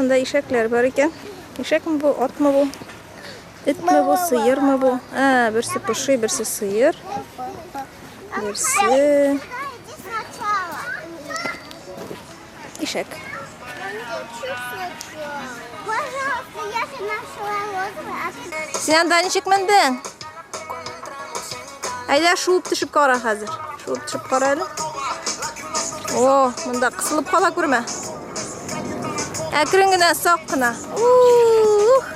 Монда ишәкләр бар икән. Ишәкме бу, атмы бу? Этме бу, сыермы бу? Ә, берсе поши, берсе сыер. Берсе ишәк. Син анда ничек мендең? Әйдә шуып төшеп кара хәзер. Шуып төшеп кара әле. О, монда кысылып кала күрмә. Әкрен генә, сак кына. Ух!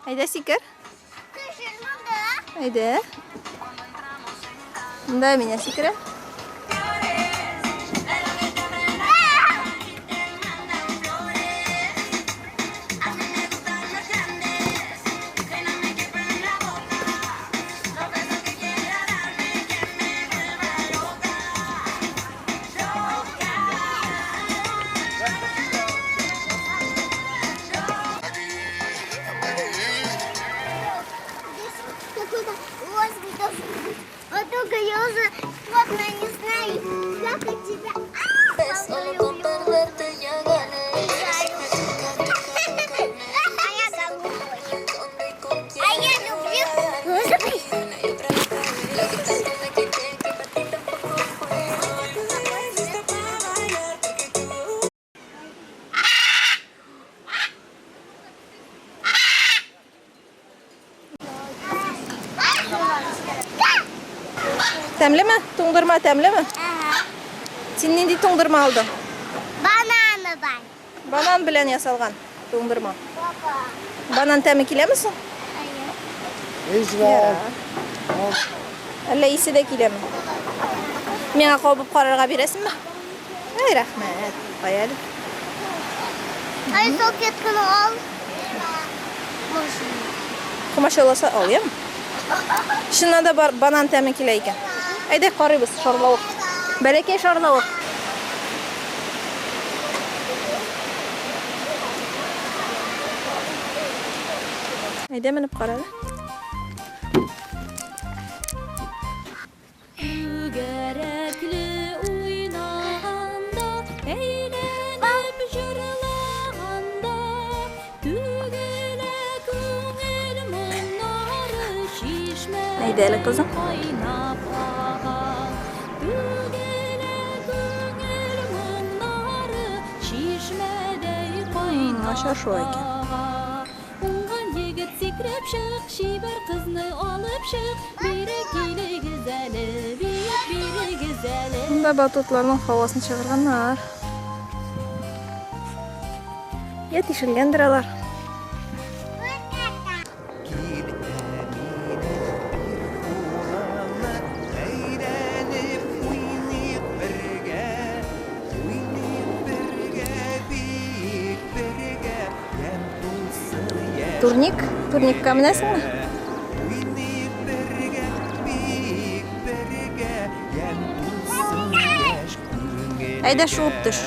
Әйдә сикер. Әйдә. Монда мине сикерә. А только я уже плотно не знаю, как от тебя. А я голубой. А я люблю розовый. Тәмлеме? Туңдырма тәмлеме? Син нинди туңдырма алдың? Бананы бар. Банан белән ясалган туңдырма. Банан тәме киләме соң? Ярар. Әллә исе дә киләме? Миңа кабып карарга бирәсеңме? Ай, рәхмәт. Кая әле? Ай, салфетканы ал. Комачауласа ал, яме? Чыннан да бар, банан тәме килә икән. Әйдә карыйбыз, шарлавык. Бәләкәй шарлавык. Әйдә менеп кара әле. Түгәрәкле уйнаганда, әйләнеп җырлаганда, түгелә күңел моңнары, чишмәдәй Әйдә әле, кызым. кайнап ага. Түгелә күңел моңнары, чишмәдәй кайнап Начар шуа икән. ага. Уңган егет сикереп чык, чибәр кызны алып чык, бире килегез әле, биеп бирегез әле. Монда батутларның һавасын чыгарганнар. Я тишелгәндер алар. Кил Әминә, бир кулыңны, әйләнеп уйныйк бергә, уйныйк бергә, биик бергә, ямь тулсын яшь Турник? Турникка менәсеңме? Уйныйк бергә, биик бергә, ямь тулсын яшь күңелгә. Әйдә шуып төш.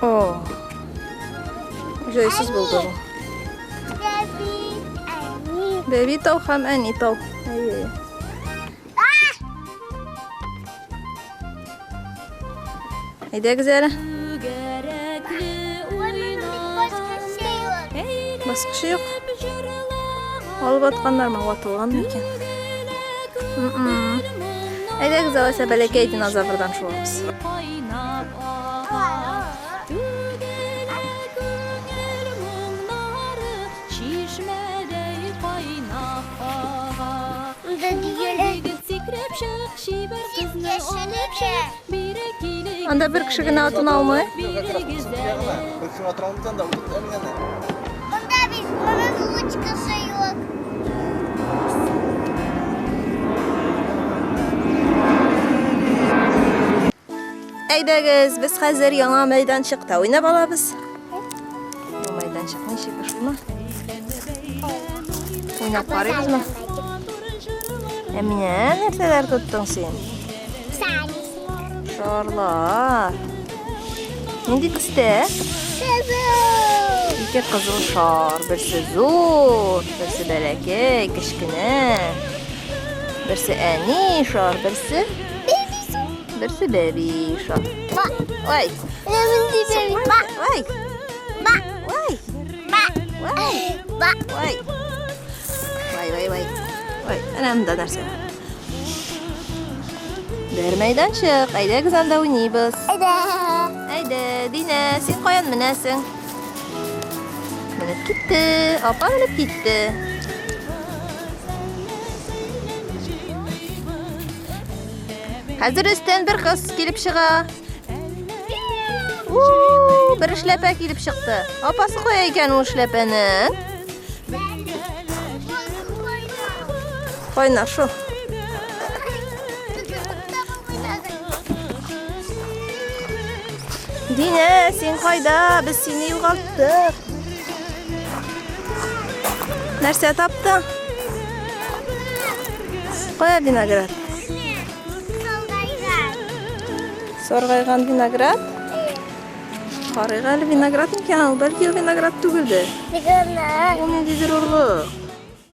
О. Җайсыз булды бу. Бәби, әни. Бәби тау һәм әни тау. Әйе. Әйдәгез әле. Түгәрәкле Баскычы юк. Баскычы юк. әйләнеп җырлаганда, Алып атканнармы, ватылган микән? түгелә М-м. күңел моңнары, Әйдәгез алайса бәләкәй динозаврдан шуабыз. кайнап ага. Түгелә күңел моңнары, чишмәдәй кайнап ага. Монда дөяләр. Егет сикереп чык, чибәр кызны алып чык, бире килегез Анда бер кеше генә атына алмый. бирегез әле. Монда бит моның ручкасы юк. Әйдәгез, без хәзер яңа мәйданчыкта уйнап алабыз. Бу мәйданчык ничек ошыймы? Уйнап карыйбызмы? Ә менә нәрсәләр тоттың син? Сани. Шарлар. Нинди төстә? Кызыл. Ике кызыл шар, берсе зур, берсе бәләкәй, кечкенә. Берсе әни шар, берсе берсе бәби шар. Ой. Ой. Ой. Ой. Ой. Вай, вай, вай. Ой, әнә монда нәрсә бар. Бер мәйданчык. Әйдәгез анда уйныйбыз. Әйдә. Әйдә, Динә, син каян менәсең? Менеп китте. Апа менеп китте. Хәзер өстән бер кыз килеп чыга. У, бер эшләпә килеп чыкты. Апасы кая икән ул эшләпәнең? Кайнар шул. Динә, син кайда? Без сине югалттык. Нәрсә таптың? Кая виноград? Саргайган виноград? Карыйк әле, виноград микән ул? Бәлки ул виноград түгелдер. Ул ниндидер орлык.